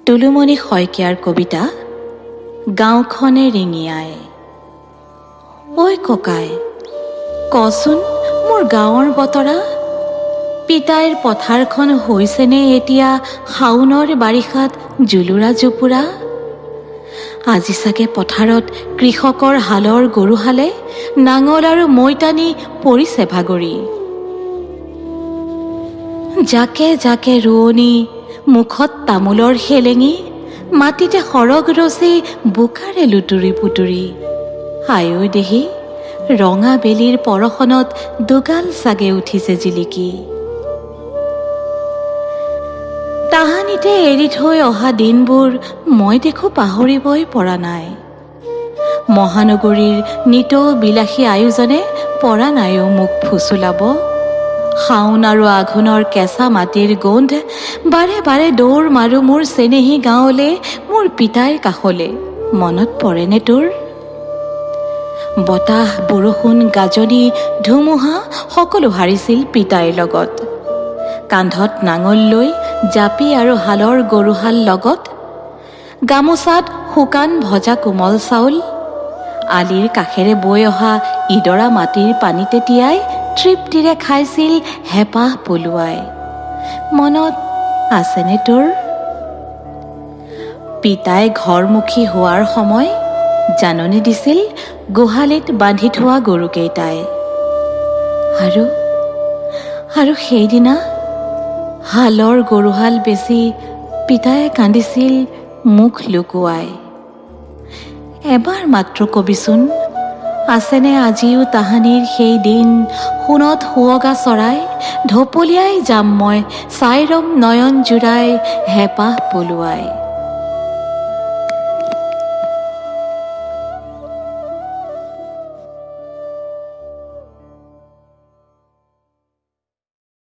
টুলুমণি শইকীয়াৰ কবিতা গাঁওখনে ৰিঙিয়াই। ঐ ককাই, কচোন মোৰ গাঁৱৰ বতৰা, পিতাইৰ পথাৰখন হৈছেনে এতিয়া শাওনৰ বাৰিষাত জুলুৰা জোপোৰা? আজি চাগে পথাৰত কৃষকৰ হালৰ গৰুহালে নাঙল আৰু মৈ টানি পৰিছে ভাগৰি। জাকে জাকে ৰোৱনী, মুখত তামোলৰ সেলেঙি, মাটিতে সৰগ ৰচি বোকাৰে লুতুৰি পুতুৰি। আয়ৈ দেহি, ৰঙা বেলিৰ পৰশনত দুগাল চাগে উঠিছে জিলিকি। তাহানিতে এৰি থৈ অহা দিনবোৰ মই দেখো পাহৰিবই পৰা নাই। মহানগৰীৰ নিতৌ বিলাসী আয়োজনে পৰা নাইও মোক ফুচুলাব। শাওণ আৰু আঘোণৰ কেঁচা মাটিৰ গোন্ধ বাৰে বাৰে দৌৰ মাৰো মোৰ চেনেহী গাঁৱলে, মোৰ পিতাইৰ কাষলে। মনত পৰেনে তোৰ? বতাহ, বৰষুণ, গাজনি, ধুমুহা সকলো হাৰিছিল পিতাইৰ লগত। কান্ধত নাঙল লৈ জাপি আৰু হালৰ গৰুহাল লগত, গামোচাত শুকান ভজা কোমল চাউল, আলিৰ কাষেৰে বৈ অহা ইডৰা মাটিৰ পানীতে তিয়াই তৃপ্তিৰে খাইছিল হেঁপাহ পলুৱাই। মনত আছেনে তোৰ? পিতাই ঘৰমুখী হোৱাৰ সময় জাননী দিছিল গোহালিত বান্ধি থোৱা গৰুকেইটাই। আৰু আৰু সেইদিনা হালৰ গৰুহাল বেচি পিতায়ে কান্দিছিল মুখ লুকুৱাই। এবাৰ মাত্ৰ কবিচোন, আছেনে আজিও তাহানিৰ সেই দিন? সোণত সুৱগা চৰাই ঢপলিয়াই যাম মই, চাই ৰম নয়ন জোৰাই হেঁপাহ পলুৱাই।